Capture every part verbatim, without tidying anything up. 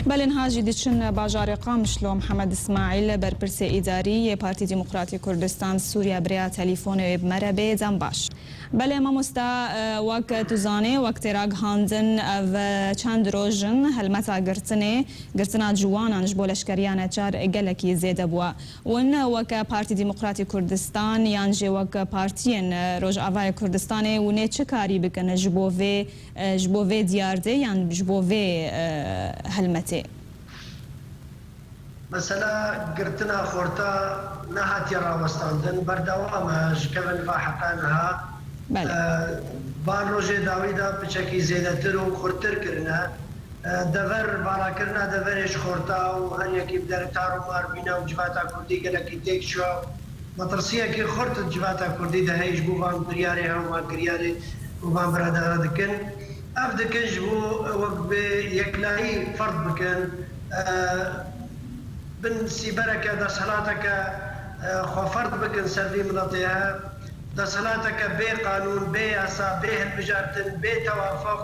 Belê, niha jî diçin bajarê Qamişlo. Mihemed Îsmaîl, berpirsê îdarî yê Partî Demokratî Kurdistan Sûriye, bi rêya telîfonê wê bi me re bê. Dem baş. Belê mamosta, e, wek tu zanê, wek tê ragihandin, ev çend roj in helmeta girtinê, girtina ciwanan ji bo leşkeriya neçar gelekî zêde bûye. Hûn weke Partî Demokratî Kurdistan yan jî wek partiyên, e, Rojavayê Kurdistanê hûn ê çi karî bikin ji bo vê, e, ji bo vê diyardê yan ji bo vê, e, helmetê? Mesela girtina xorta nehatiye rawestandin, berdewam e ji kevin va heta niha. Belê. E, van rojê dawî de piçekî zêdetir û xurttir kirine. E, dever, valakirina deverê ji xorta û her yekî bi derê tar û mar bîne û civata kurdî gelekî têk çûye. Metirsiyekî xurt di civata kurdî de heye ji bo van biryarê hew, van kiryarê ku van biradara dikin. Ev dikin ji bo wek bi yeklayî ferd bikin, e, bin sîbereke, desthilateke, e, xwe ferd bikin ser vî miletê he. Desthilateke bê qanûn, bê yasa, bê hilbijartin, bê tewafuq,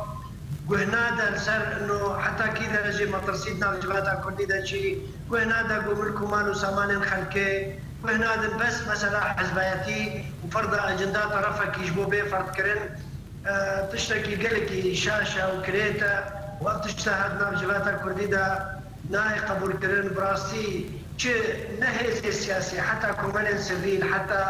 guh nade li ser ino heta kî derece metirsî di nav civata kurdî de çî, guh nade ku milk û mal û samanên xelkê, guh nadin bes mesela hizbayetî û ferda ecinda terefekî ji bo bê ferdkirin, e, tiştekî gelekî şaş e û kirêt e û ev tişta her di nav civata kurdî de nayê qebûlkirin. Bi rastî çi ne hêzê siyasî, heta komelên sivîl, heta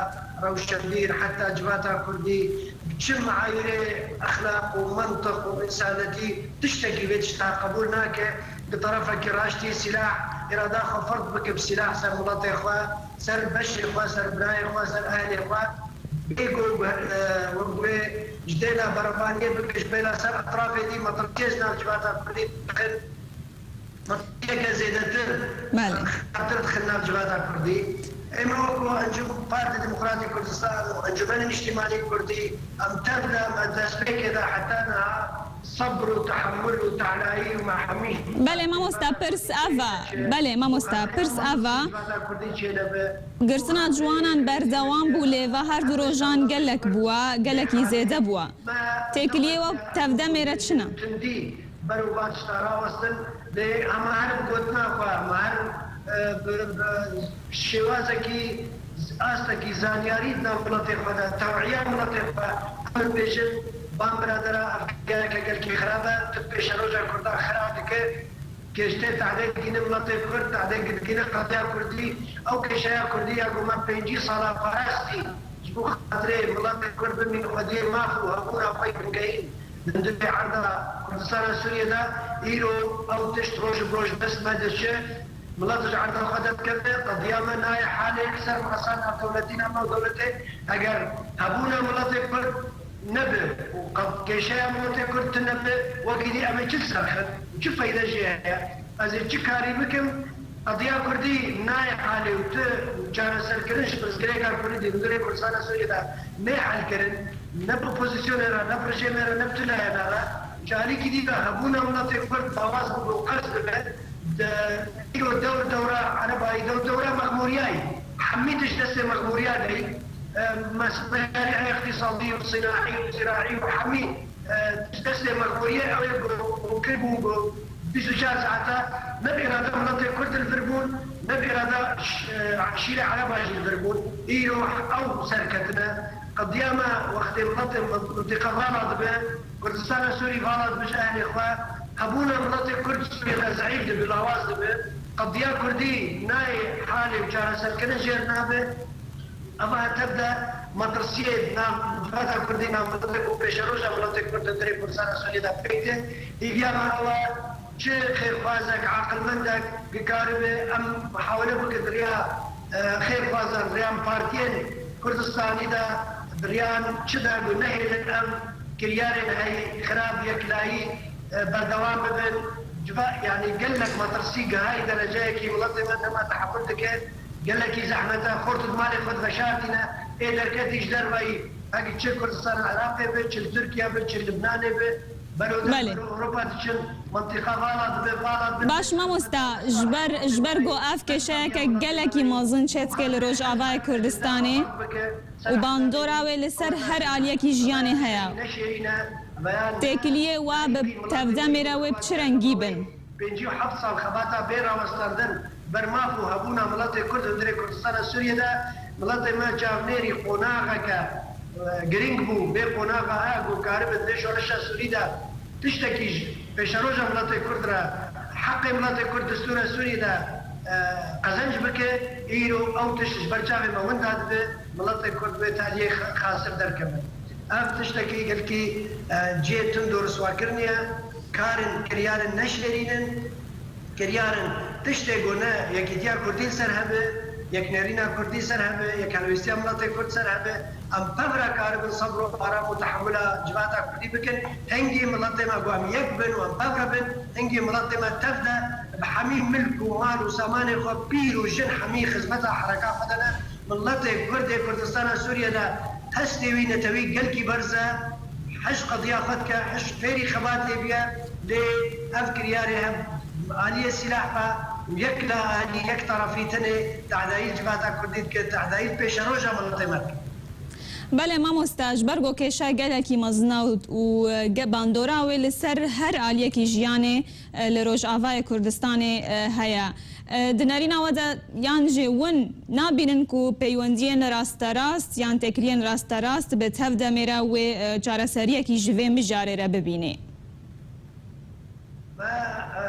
rewşenbîr, heta civata kurdî bi çi meayîrê exlaq û mentiq û însanetî tiştekî vê tişta qebûl nake. Bi terefekî raştî sîlah, îrada xwe ferz bike bi sîlah ser miletê xwe, ser beşê xwe, ser birayê xwe, ser ehlê xwe. Bê ku, e, wek wê ji dêla berevaniyê bike, ji bêla ser etrafê dî metirsiyê ji nav civata kurdî dixin. Metirsiyeke zêdetir, Belê. Xeter dixin nav civata kurdî. Em wekî Encû-, Partî Demokratîk Kurdistan û Encûmenê Niştîmanî Kurdî, em tev de me destpêkê de heta niha sebr û tehemul û telayî û me hemî Belê mamosta, pirs ev e. Belê mamosta, pirs ev e. Civata kurdî çênebe. Girtina ciwanan berdewam bû, lê va her du rojan gelek bûye, gelekî zêde bûye. Têkiliyê we tev demê re çi ne? Tundî ber û va tişta rawestin, lê hema her bi gotina xwe, hema her, e, bi, bi şêwazekî, astekî zanyarî di nav miletê xwe de, tewiya miletê xwe, em bêjin, van biradera, ev geleke gelkî xirab e, tu pêşeroja Kurdan xirab dike. Kêştê tehdê digîne miletê Kurd, tehdê digîne qediya Kurdî. Ew kêşeya Kurdî ya ku me pêncî sala parastî ji bo xatirê miletê Kurd bimîn xwediyê maf û hebûna xwe yî bingehîn di hundirê erda Kurdistana Sûriyê de, îro ew tişt roj bi roj dest me diçe. Milet ji erda xwe derdikeve, qediya me nayê halê li ser masa navdewletî, navdewletê. Eger hebûna miletê Kurd nebe û qe-, kêşeya miletê Kurd tune be, wekî dî em ê çi li ser xin û çi feyde jê heye? Ez ê çi karî bikim? Qediya Kurdî nayê halê û tu çareserkirin ji pirsgirêka Kurdî di hundirê Kurdistana Sûriyê de nê helkirin, ne bi opozîsyonê re, ne bi rejêmê re, ne bi tu layena re. Ji alîkî dî de hebûna miletê Kurd lawaz bibe û qers bibe, di, îro dewr dewra erebayî, dewr dewra mexmûriyayî. Hemî tu ji destê mexmûriya deyî. Em, mes-, meşarî'ê îqtîsadî û sînaî û zîraî û hemî, e, ji destê mexmûriyê ew ê ku mumkin bûn ku bîst û çar saeta ne bi îrada miletê Kurd li vir bûn, ne bi îrada ş-, e, eşîrê Ereba jî li vir bûn. Îro ew serketine. Qediya me wextê miletê min-, mintîqa vala dibe, Kurdistana Sûrî vala dibe ji ehlê xwe, hebûna miletê Kurd Sûriyê de zeîf dibe, lawaz dibe. Qediya Kurdî nayê halê û çareserkirin jêr nabe. Eva tev de metirsiyê nav civata Kurdî, nav miletê û pêşeroja miletê Kurd di hundirê Kurdistana Sûriyê de pêk tê. Hîviya me ew e, çi xêrxwazek, aqilmendek ki karibe em muhawele bike di riya, e, xêrxwazan, riyan partiyên Kurdistanî de, di riyan çi de ku nehêlin em kiryarên heyî, xirab, yeklayî, e, berdewam bibin. Civa, yanî gelek metirsî gihayî dereceyekî miletê me nema tehemul dike. Gelekî zehmet e. Xort û di malê xwe diveşartîne, ê derketî ji dervayî, heke çi Kurdistana Iraqê be, çi li Tirkiye be, çi li Libnanê be, bero de, Belê. Bero Ewropa diçin, mintîqa vala dibe, vala dibe. Baş mamosta, ji ber, ji ber ku ev kêşeyeke gelekî mezin çêdike li Rojavayê Kurdistanê û bandora wê li ser her aliyekî jiyanê heye. Têkiliyê we bi tevdemê re wê bi çi rengî bin? Pêncî û heft sal xebata bê rawestandin ber maf û hebûna miletê Kurd hundirê Kurdistana Sûriyê de, miletê me çavnêrî qonaxeke, e, girîng bû. Bê qonaxa e ku karibin vê şoreşa Sûrî de tiştekî ji pêşeroja miletê Kurd re, heqê miletê Kurd destûra Sûriyê de, e, qezenc bike, îro ew tişt ji ber çavê me winda dibe, miletê Kurd wê taliyê xa-, xasir derkeve. Ev tiştekî gelkî, e, cihê tund û riswakirinê ye. Karin, kiryarên neşêrîn in, kiryarên tiştê ku ne yekîtiya Kurdî li ser hebe, yeknêrîna Kurdî ser hebe, yekhelwîstiya miletê Kurd ser hebe, em pevra karibin sebr û aram û tehemula civata Kurdî bikin. Hingî miletê me ku em yek bin û em pevra bin, hingî miletê me tev de bi hemî milk û mal û samanê xwe, pîr û jin, hemî xizmeta hereka xwe de ne. Miletê Kurd ê Kurdistana Sûriyê de hestê wî netewî gelkî berz e, hij qediya xwe dike, hij fêrî xebatê bûye, lê ev kiryarê hev aliyê sîlah be û yek la alî, yek terefî tenê tehdayî civata Kurdî dike, tehdayî pêşeroja miletê me dike. Belê mamoste, ji ber ku kêşa gelekî mezin e û, û, e, ge-, bandora wê li ser her aliyekî jiyanê, e, li Rojavayê Kurdistanê, e, heye. E, di nerîna we de yan jî win nabînin ku peywendiyên rasterast yan têkiliyên rasterast bi tev demê re wê, e, çareseriyekî ji vê mijarê re bibînê? Me, e,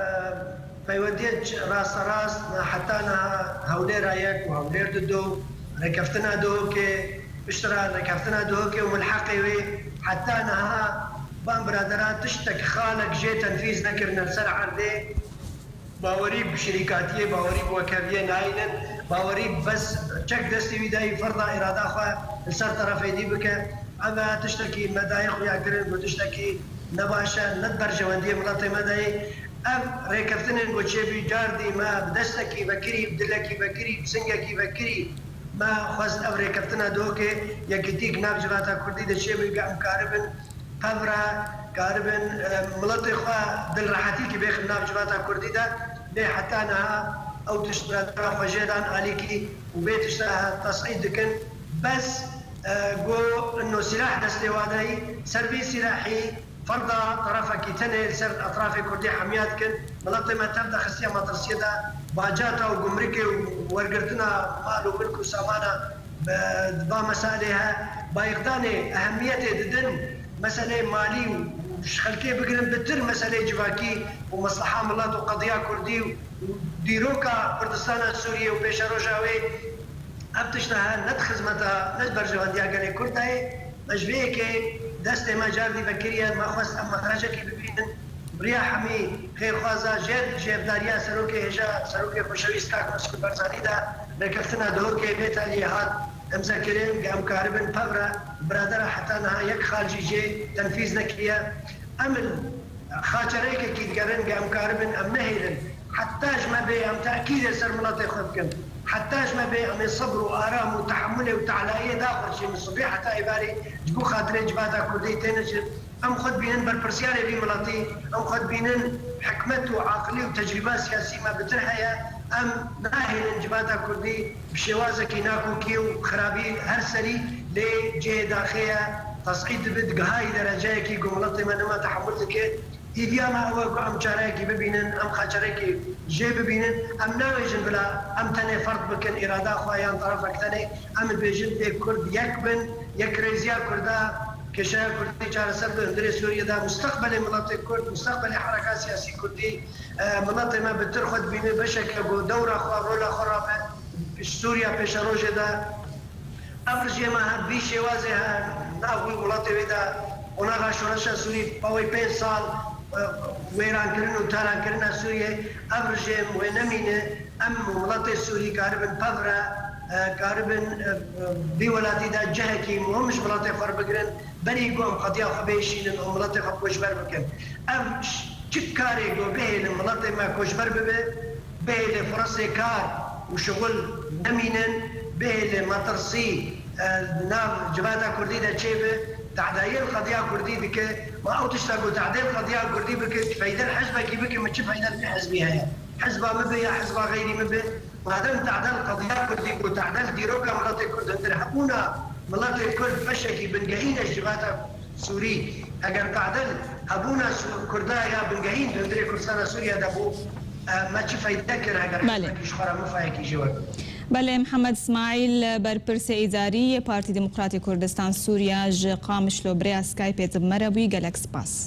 peywendiyên ç-, rasterast, me heta niha Hewlêra yek û Hewlêr dido, rêkeftina Duhokê, piştre rêkeftina Duhokê û milheqê wê, heta niha van biradera tiştek, xalek jê tenfîz nekirine li ser erdê. Bawerî bi şirîkatiyê, bawerî bi wekheviyê nayînin, bawerî bes çek destê wî dayî ferda îrada xwe li ser terefê dî bike. Ev e tiştekî me dayê xuya kirin ku tiştekî ne baş e, ne di berjewendiyê miletê me de ye. Ev rêkeftinên ku çêbû cardî me bi destekî vekirî, bi dilekî vekirî, bi singekî vekirî me xwest ev rêkeftina Duhokê yekîtî nav civata Kurdî de çêbû, ku em karibin pevre karibin, e, miletê xwe dilrehetîkî bêxin nav civata Kurdî de, lê heta niha ew tişt biradera xwe jê dan alîkî û vê tişta tesîd dikin. Bes, e, go ino sîlah destê wa de yî, ser vî sîlahî ferda terefekî tenê li ser etrafê Kurdî hemiya dikin. Miletê me tev de xistiye metirsiyê de bacata û gumrikê û wergirtina mal û milk û samana, e, va meselê he, bayixdanê ehemiyetê didin meseleyê malî û ji xelkê bigirin bitir meseleyê civakî û mesleha milet û qediya Kurdî û dîroka Kurdistana Sûriyê û pêşeroja wê, ev tişta he ne di xizmeta, ne di berjewendiya gelê Kurd de ye. Me ji vê yekê destê me cardî vekiriye, me xwest em mexrecekî bibînin. Bi riya hemî xêrxwaza jêr, jêrdariya serokê hêja, serokê xweşewîst kak Mesûd Barzanî de rêkeftina Duhokê vê taliyê hat îmzekirin, ku em karibin pevre biradera heta niha yek xal jî jê tenfîz nekiriye. Em li xaçerêkekî digerin, ku em karibin em nehêlin. Heta ji me bê em tekîdê ser miletê xwe bikin. Heta ji me bê em ê sebr û aram û tehemulê û telayê daxurçînin sibê heta êvarê ji bo xatirê civata Kurdî têne çin. Em xwe dibînin berpirsiyarê vî miletî, em xwe dibînin hikmet û aqilî û tecrîba siyasî me bitir heye. Em nahêlin civata Kurdî bi şêwazekî nakokî û xirabî her serî lê cihê daxê ye, tesîd dibe, digihayî dereceyekî ku miletê me nema tehemul dike. Hîviya me ew e ku em çareyekî bibînin, em xaçerekî jê bibînin. Em nabêjin bila em tenê ferq bikin, îrada xwe yan terefek tenê. Em dibêjin ê Kurd yek bin, yekrêziya Kurda, kêşeya Kurdî çareser bi hundirê Sûriyê de, mustaqbelê miletê Kurd, mustaqbelê hereka siyasî Kurdî, e, miletê me bi tir xwe dibîne beşeke ku dewra xwe, rola xwe rabe, Sûriya pêşerojê de. Ev rijê me her vî şêwazê he, nav wî welatê wê de qonaxa şoreşa Sûrî, pawê pênc sal, e, wêrankirin û tarankirina Sûriyê, ev rijê wê nemîne, em û miletê Sûrî karibin pevre, e, karibin, e, e, vî welatî de cihekî muhim ji miletê xwe re bigirin, berî ku em qediya xwe bêşînin û miletê xwe koçber bikin. Ev ş-, çi karê ku bihêlin miletê me koçber bibe, bihêle firesê kar û şixul nemînin, bihêle metirsî, e, di nav civata Kurdî de çêbe, tehdayê li qediya Kurdî dike. Ma ew tişta ku tehdê li qediya Kurdî bike, feyde li hizbekî bike, min çi feyde li vê hizbî heye? Hizba min be ya hizba xeyrî min be, madem tehde li qediya Kurdî ku tehde li dîroka miletê Kurd hundir hebûna miletê Kurd beşekî bingehîn e ji civata Sûrî, eger tehde li Hebûna Kurda ya bingehîn di hundirê Kurdistana Sûriye de bû, me çi feyde kir eger Belê. Hizbekî ji xwe re mifayekî jê we? Belê, Mihemed Îsmaîl, berpirsê îdarî yê Partî Demokratî Kurdistan Sûriye ji Qamişlo bi rêya Skypeê bi me re bûyî, gelek spas.